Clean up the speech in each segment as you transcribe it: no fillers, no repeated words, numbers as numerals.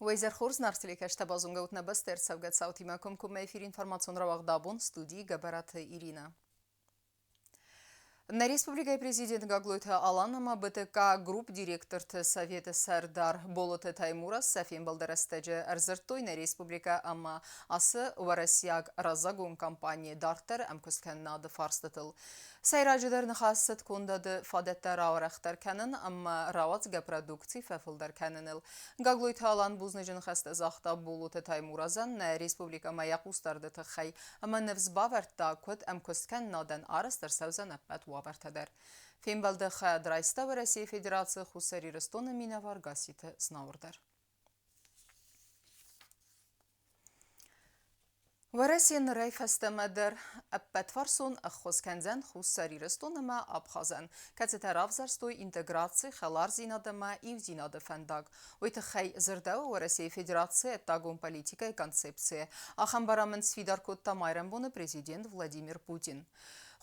Уӕ изӕр хорз, Нарты лекӕстӕ базонгӕ ут нӕ бӕстӕ ӕрцӕугӕ цаутимӕ комкоммӕ эфир информацион рауагъд абон студийы Гӕбӕраты Иринӕ. Нӕ республикӕйы президент Гаглойты Алан ӕмӕ БТК Групп директорты советы сӕрдар Болаты Таймураз сӕ фембӕлды рӕстӕджы ӕрдзырдтой нӕ республикӕ ӕмӕ ацы уӕрӕсейаг раззагон компанийы дарддӕры ӕмкуысткӕнынады фарстытыл. Сӕйраджыдӕр ныхас цыд кондады фадӕттӕ рауӕрӕхдӕр кӕнын ӕмӕ рауадзгӕ продукци фӕфылдӕр кӕныныл. Гаглойты Алан бузныджы ныхӕстӕ загъта Болаты Таймуразӕн нӕ республикӕмӕ йӕ хъусдарды тыххӕй ӕмӕ ныфс бавӕрдта, куыд ӕмкуысткӕнынадӕн арӕзт ӕрцӕудзӕн ӕппӕт уавӕртӕ дӕр. Фембӕлды хайад райста Уӕрӕсейы Федерацийы Хуссар Ирыстоны минӕвар Гасситы Знауыр дӕр. Уӕрӕсе нырӕй фӕстӕмӕ дӕр ӕппӕтфарсон ӕххуыс кӕндзӕн Хуссар Ирыстон ӕмӕ Абхазӕн, кӕцытӕ равзӕрстой интеграци, хӕлардзинад ӕмӕ иудзинады фӕндаг. Уый тыххӕй дзырдӕуы Уӕрӕсейы Федерацийы ӕддагон политикӕйы концепцийы. Ахӕм барамынд сфидар кодта майрӕмбоны президент Владимир Путин.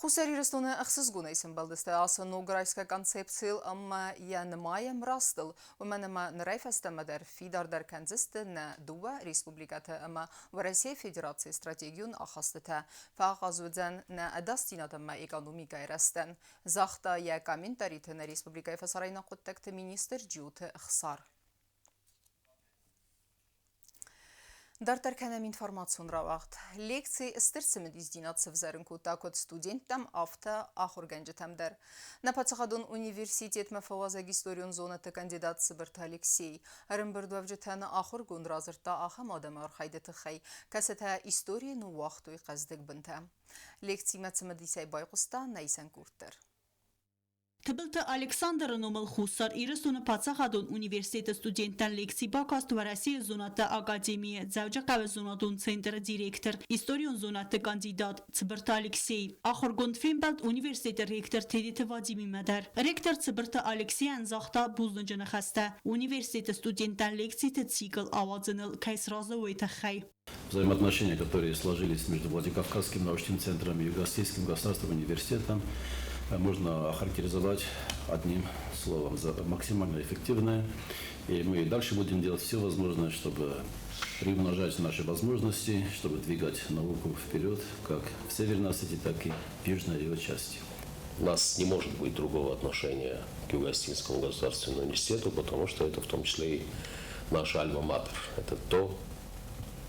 Хуссар Ирыстоны ӕхсызгонӕй сӕмбӕлдысты ацы ног райсгӕ концепцийыл ӕмӕ йӕ нымайӕм растыл, уымӕн ӕмӕ нырӕй фӕстӕмӕ дӕр фидардӕр кӕндзысты нӕ дыууӕ республикӕты ӕмӕ Уӕрӕсейы Федерацийы стратегион ахастытӕ, фӕахъаз уыдзӕн нӕ ӕдасдзинад ӕмӕ экономикӕйы рӕзтӕн, загъта йӕ комментариты нӕ республикӕйы фӕсарӕйнаг хъуыддӕгты министр Джиоты Ӕхсар. Дарддӕр кӕнӕм информацион рауагъд. Лекци стыр цымыдисдзинад сӕвзӕрын кодта куыд студенттӕм, афтӕ ахуыргӕнджытӕм дӕр. Нӕ паддзахадон университетмӕ фӕуазӕг историон зонӕдты кандидат Цыбырты Алексей. Ӕрӕмбырдуӕвджытӕн ахуыргонд радзырдта ахӕм адӕмы архайды тыххӕй, кӕцытӕ историйы ныууагътой хъӕздыг бынтӕ. Лекцимӕ цымыдисӕй байхъуыста нӕ исӕн къорд дӕр. Тыбылты Александры номыл Хуссар Ирыстоны паддзахадон университеты студенттӕн лекци бакаст Уӕрӕсейы зонӕдты академийы Дзӕуджыхъӕуы зонадон центры директор, историон зонӕдты кандидат Цыбырты Алексей. Ахуыргонд фембӕлд университеты ректор Тедеты Вадимимӕ дӕр. Ректор Цыбырты Алексейӕн загъта бузныджы ныхӕстӕ, университеты студенттӕн лекциты цикл ауадзыныл кӕй сразы, уый тыххӕй. Взаимоотношения, которые сложились между Владикавказским научным центром и Юго-Осетинским государственным университетом, можно охарактеризовать одним словом – максимально эффективные. И мы и дальше будем делать все возможное, чтобы приумножать наши возможности, чтобы двигать науку вперед, как в Северной Осетии, так и в южной ее части. У нас не может быть другого отношения к Юго-Осетинскому государственному университету, потому что это в том числе и наш альма-матер. Это то,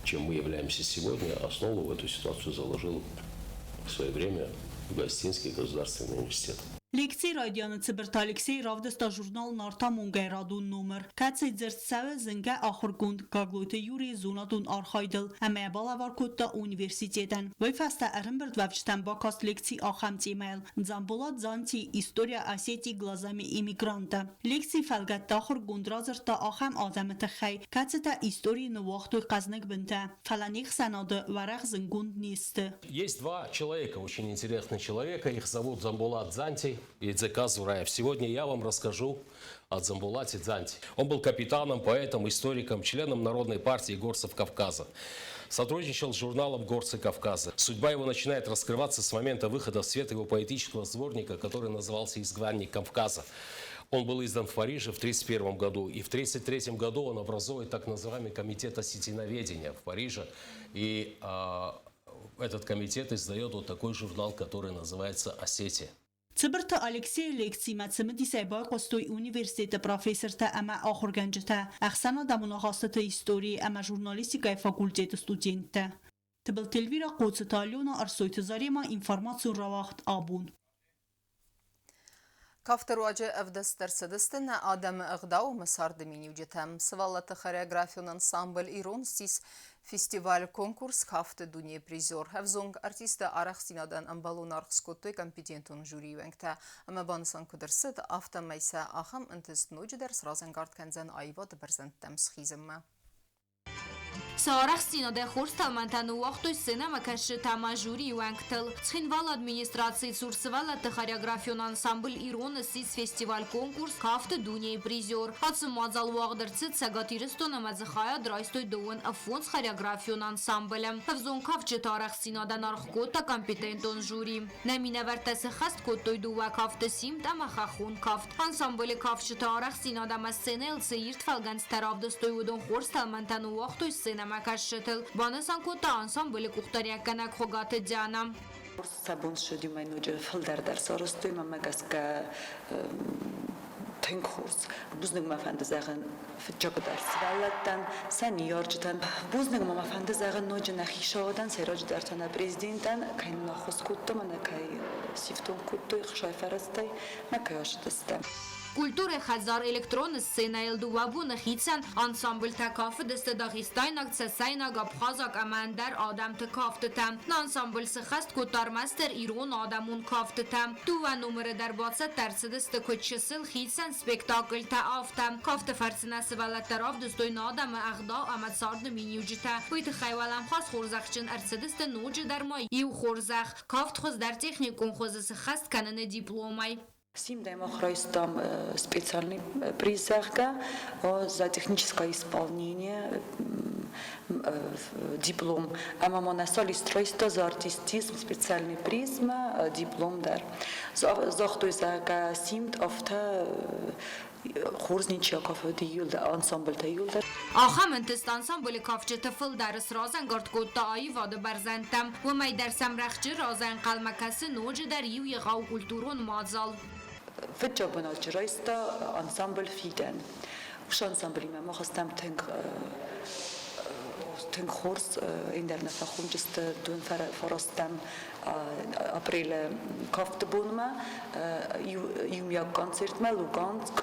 чем мы являемся сегодня. Основу в эту ситуацию заложил в свое время Юго-Осетинский государственный университет. Лекцийы райдианы Цыбырты Алексей равдыста журнал Нартамонгӕ радон номыр, кӕцыйы дзырд цӕуы зынгӕ ахуыргонд Гаглойты Юрийы зонадон архайдыл ӕмӕ балӕвар кодта университетӕн. Уый фӕстӕ ӕрӕмбырдуӕвджытӕн бакаст лекци ахӕм темӕйыл «Дзамболат Дзанти. История Осетии глазами иммигранта». Лекцийы фӕлгӕтты ахуыргонд радзырдта ахӕм адӕмы тыххӕй, кӕцытӕ историйы ныууагътой хъӕзныг бынтӕ, фӕлӕ не хсӕнады уӕрӕх зынгонд не сты. Есть два человека, очень интересных человека. Их зовут Дзамболат Дзанти и Дзека Зураев. Сегодня я вам расскажу о Дзамболате Дзанти. Он был капитаном, поэтом, историком, членом Народной партии горцев Кавказа. Сотрудничал с журналом «Горцы Кавказа». Судьба его начинает раскрываться с момента выхода в свет его поэтического сборника, который назывался «Изгнанник Кавказа». Он был издан в Париже в 1931 году, и в 1933 году он образует так называемый комитет осетиноведения в Париже. И этот комитет издает вот такой журнал, который называется «Осетия». Цыбырты Алексейы лекцимӕ цымыдисӕй байхъуыстой университеты профессортӕ ӕмӕ ахуыргӕнджытӕ, ӕхсӕнадӕмон ахастыты историйы ӕмӕ журналистикӕйы факультеты студенттӕ. Тыбылты Эльвирӕ, Хъоцыты Алена, Ӕрсойты Заремӕ, информацион рауагъд абон. Кафты руаджы ӕвдыст ӕрцыдысты нӕ адӕмы ӕгъдау ӕмӕ царды миниуджытӕ. Сывӕллӕтты хореографион ансамбль «Ирон» ссис фестиваль-конкурс «Кафты дунейы призер». Ӕвзонг артисттӕ арӕхстдзинадӕн ӕмбӕлон аргъ скодтой компетентон жюрийы уӕнгтӕ. Ӕмӕ банысан куыд ӕрцыд, афтӕмӕй сӕ ахӕм ӕнтыст ноджыдӕр сразӕнгард кӕндзӕн аивады бӕрзӕндтӕм схизынмӕ. Сӕ арӕхстдзинадӕй хорз тӕлмӕнтӕ ныууагътой сценӕмӕкӕсджытӕ ӕмӕ жюрийы уӕнгтыл. Цхинвалы администрацийы цур сывӕллӕтты хореографион ансамбль «Ирон» ссис фестиваль-конкурс «Кафты дунейы призер». Ацы мадзал уагъд ӕрцыд Цӕгат Ирыстон ӕмӕ дзы хайад райстой дыууын ӕффондз хореографион ансамблы. Ӕвзонг кафджыты арӕхстдзинадӕн аргъ кодта компетентон жюри. Нӕ минӕвӕрттӕ сӕххӕст кодтой дыууӕ кафты «Симд» ӕмӕ «Хӕххон кафт». Ансамблы кафджыты арӕхстдзинад ӕмӕ сценӕйыл цы ирд фӕлгӕнцтӕ равдыстой, уыдон хорз тӕлмӕнтӕ ныууагътой сценӕмӕкӕсджытыл, банысан кодта ансамблы къухдариуӕггӕнӕг Хуыгаты Дианӕ. Сӕ бон ссыди мӕ ноджы фылдӕр дӕр сарӕзтой, мӕнмӕ гӕсгӕ тынг хорз. Бузныг мӕ фӕнды зӕгъын фыццагдӕр сывӕллӕттӕн, сӕ ныййарджытӕн. Бузныг ма мӕ фӕнды зӕгъын ноджы нӕ хицауадӕн, сӕйраджыдӕр та нӕ президентӕн, кӕй нын ӕххуыс кодта ӕмӕ нӕ кӕй сифтонг кодтой ӕхсай фӕрӕзтӕй, нӕ кӕй ацыдыстӕм. Культурӕйы хӕдзар электроны сценӕйыл дыууӕ боны хицӕн ансамблтӕ кафыдысты дагъистайнаг, цӕцӕйнаг, абхазаг ӕмӕ ӕндӕр адӕмты кафтытӕ. Ансамбль сыххӕст кодта ӕрмӕстдӕр ирон адӕмон кафтытӕ. Дыууӕ номыры дӕр бацӕттӕ ӕрцыдысты куыд чысыл хицӕн спектакльтӕ, афтӕ. Кафты фӕрцы нӕ сывӕллӕттӕ равдыстой нӕ адӕмы ӕгъдау ӕмӕ царды миниуджытӕ. Уый тыххӕй уӕлӕмхас хорзӕхджын ӕрцыдысты ноджыдӕр ма иу хорзӕх – кафт хуыздӕр техникон хуызы сыххӕст кӕныны дипломӕй. Симдӕй мах райстам специальный приз, зӕгъгӕ, за техническое исполнение диплом. Ӕмӕ ма нӕ солист райста за артистизм специальный призмӕ диплом дӕр. Загътой, зӕгъгӕ, симд афтӕ хорз ничи акафыд июльдӕ, ансамбльтӕ июльдӕ. Ахӕм ӕнтыст ансамблы кафджыты фылдӕр сразӕнгард кодта аивады бӕрзӕндтӕм. Уымӕй дӕр сӕм рӕхджы разӕнхъӕлмӕ кӕсы ноджыдӕр иу егъау культурон мадзал. Фыццаг бынат райста ансамбль «Фидӕн». Уыцы ансамблимӕ мах стӕм тынг тынг хорз ӕндӕр нӕ фӕхонджысты дон фӕрӕзтӕм апрелы кафты бонмӕ иумиаг концертмӕ Луганск,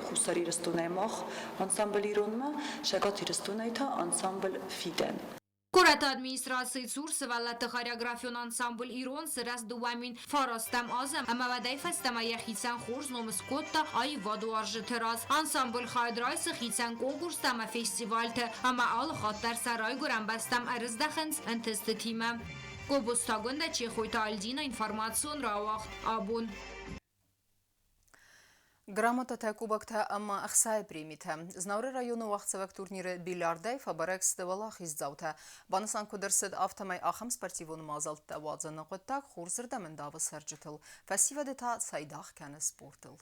Хуссар Ирыстонӕй мах ансамбль Иронмӕ, Цӕгат Ирыстонӕй та ансамбль Фидӕн. Горӕты администрацийы цур сывӕллӕтты хореографион ансамбль «Ирон» сырӕзт 2009 азы ӕмӕ уӕдӕй фӕстӕмӕ йӕхицӕн хорз ном скодта аивадуарзджыты раз. Ансамбль хайад райсы хицӕн конкурстӕ ӕмӕ фестивальты ӕмӕ алы хатт дӕр сӕ райгуырӕн бӕстӕм ӕрыздӕхынц ӕнтыстытимӕ. Гобозтагондӕ Чехойты Альдина информацион рауагъд «Абон». Грамотатӕ, кубоктӕ ӕмӕ ӕхцайы премитӕ. Знауыры районы уагъдцӕуӕг турниры бильярдӕй фӕбӕрӕг сты уӕлахиздзаутӕ. Банысан куыд ӕрцыд, афтӕмӕй ахӕм спортивон мадзӕлттӕ уадзыны хъуыддаг хорзырдӕм ӕндавы цӕрджытыл, фӕсивӕды та цайдагъ кӕны спортыл.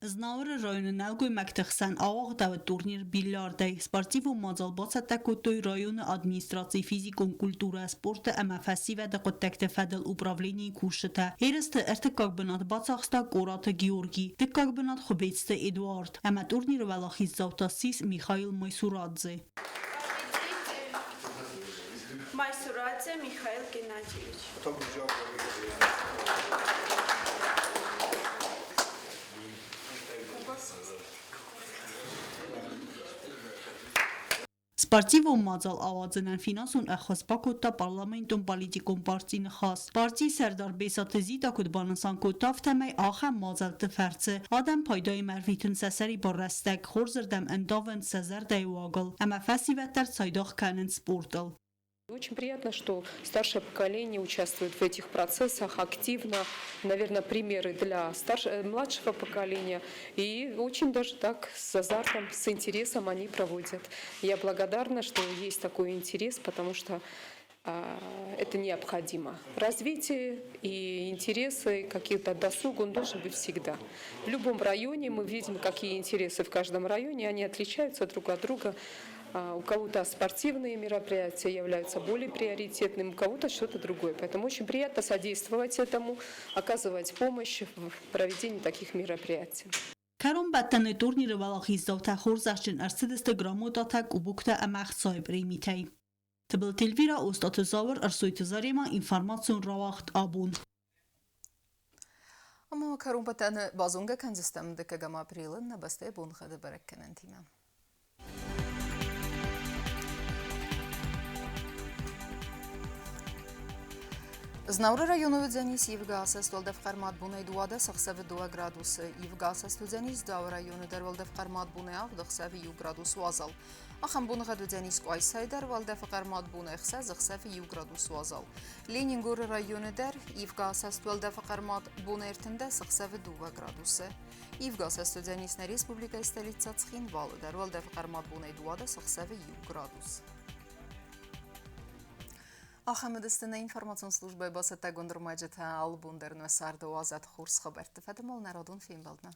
Знауыры районы нӕлгоймӕгты хсӕн ауагъдӕуыд турнир бильярдӕй. Спортивон мадзал бацӕттӕ кодтой районы администрацийы физикон культурӕ, спорты ӕмӕ фӕсивӕды хъуыддӕгты фӕдыл управленийы кусджытӕ. Ерысты ӕртыккаг бынат бацахста Къораты Георгий, дыккаг бынат Хуыбецты Эдуард ӕмӕ турниры уӕлахиздзау та ссис Михаил Майсурадзе. Майсурадзе Михаил Геннадьевич. Спортивон мадзал ауадзынӕн финансон ӕххуыс бакодта парламентон политикон парти Ныхас. Партийы сӕрдар Бесаты Зита куыд банысан кодта, афтӕмӕй ахӕм мадзӕлтты фӕрцы адӕм пайдаимӕ ӕрвитынц сӕ сӕрибар рӕстӕг, хорзырдӕм ӕндавынц сӕ зӕрдӕйы уагыл ӕмӕ фӕсивӕд дӕр цайдагъ кӕнынц спортыл. Очень приятно, что старшее поколение участвует в этих процессах активно. Наверное, примеры для младшего поколения. И очень даже так с азартом, с интересом они проводят. Я благодарна, что есть такой интерес, потому что это необходимо. Развитие и интересы, какие-то досуг, он должен быть всегда. В любом районе мы видим, какие интересы в каждом районе, они отличаются друг от друга. У кого-то спортивные мероприятия являются более приоритетными, у кого-то что-то другое. Поэтому очень приятно содействовать этому, оказывать помощь в проведении таких мероприятий. Кӕронбӕттӕны турниры уӕлахиздзаутӕ хорзӕхджын ӕрцыдысты грамотатӕ, кубоктӕ ӕмӕ ӕхцайы премитӕй. Тыбылты Эльвира, Остъаты Зауыр, Ӕрсойты Заремӕ, информацион рауагъд «Абон». Ӕмӕ кӕронбӕттӕны базонгӕ кӕндзыстӕм дыккӕгӕм апрелы нӕ бӕстӕйы боныгъӕды бӕрӕггӕнӕнтимӕ. Знауыры районы уыдзӕнис ивгӕ асӕст, уӕлдӕф хъӕрмад бонӕй 12, ӕхсӕвы 2 градусы. Ивгӕ асӕст уыдзӕнис Дзауы районы дӕр, уӕлдӕф хъӕрмад бонӕй 7, ӕхсӕвы 1 градус уазал. Ахӕм боныгъӕд уыдзӕнис Къуайсайы дӕр, уӕлдӕфы хъӕрмад бонӕй 6, ӕхсӕвы 1 градус уазал. Ленингоры районы дӕр ивгӕ асӕст, уӕлдӕфы хъӕрмад бонӕй 13, ӕхсӕвы 2 градусы. Ивгӕ асӕст уыдзӕнис нӕ республикӕйы столицӕ Цхинвалы дӕр, уӕлдӕфы хъӕрмад бонӕй 12, ӕхсӕвы 1 градус. Ахӕм уыдысты нӕ информацион службӕйы бацӕттӕгонд ӕрмӕджытӕ. Алы бон дӕр нӕ царды уадзӕд хорз хабӕртты фӕдыл народон фембӕлдмӕ.